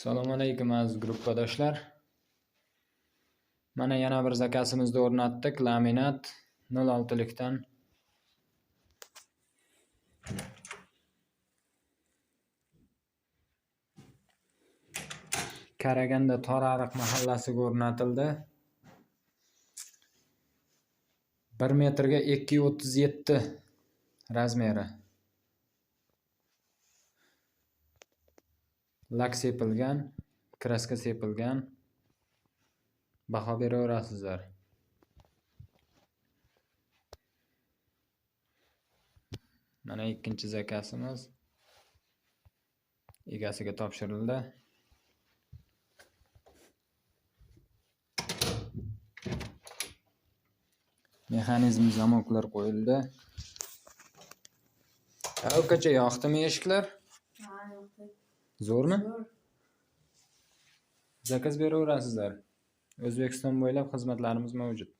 Assalomu alaykum, aziz gruppadoshlar. Mana yana bir zakazimizni o'rnatdik. Laminat 0.6 likdan. Karaganda Torariq mahallasiga o'rnatildi. 1 metrga 2.37 razmeri. Lak sepilgan, kraska sepilgan. Baho beraverasizlar. Mana ikkinchi zakazimiz egasiga topshirildi. Mexanizm zamoklar qo'yildi. Ukacha, yoqdimi eshiklar? Ha, yoqdi. Zo'rmi? Zo'r. Zakaz beraverasizlar. O'zbekiston bo'ylab xizmatlarimiz mavjud.